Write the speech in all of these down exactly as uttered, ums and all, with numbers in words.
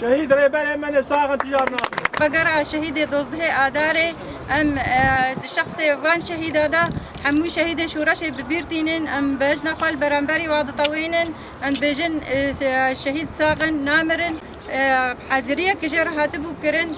Şehîd rêberê me ne saxin tijar nabin. Bagera şehîdê dozdehê Adarê em e, di şexsê van şehîda de hemû şehîdê şoreşê bi bîr tînin, em bejna xwe li beramberî wa ditewênin, em dibêjin e, şehîd saxin namirin. E, Haziriyek jê re hatibû kirin,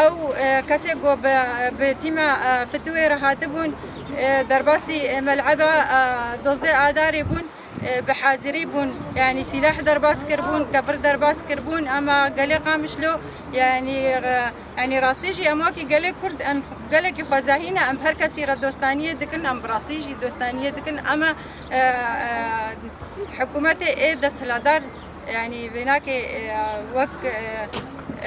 ew e, kesê ku bi, bi tîma e, fitûyê re hatibûn, e, derbasî e, mel'eba e, dozdeh Adarê bûn. E, bi hazirî bûn, yanî sîleh derbas kirbûn, kevir derbas kirbûn, ema gelê Qamişlo, yanî, e, yanî rastî jî em wekî gelê Kurd, em gelekî xwezahî ne, em her kesî re dostaniyê dikin, em bi rastî jî dostaniyê dikin, ema, e, e, hikûmetê ê desthilatdar, yanî vênakê, e, wek, e,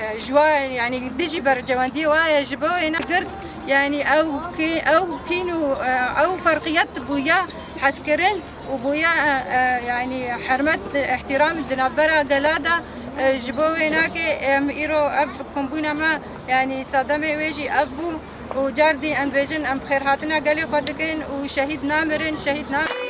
e, ji wa, yanî dijî bercewendiyê wa ye, ji bo wêna girt, yanî ew kî-, ew kîn û, e, ew ferqiyet bûye hezkirin û bûye, e, e, yanî hermet, îhtîram di navbera gela de, e, ji bo wênakê em îro ev kombûna me, yanî sedemê wê jî ev bû û car dî em dibêjin em xêrhatina gelê xwe dikin û şehîd namirin, şehîd namirin.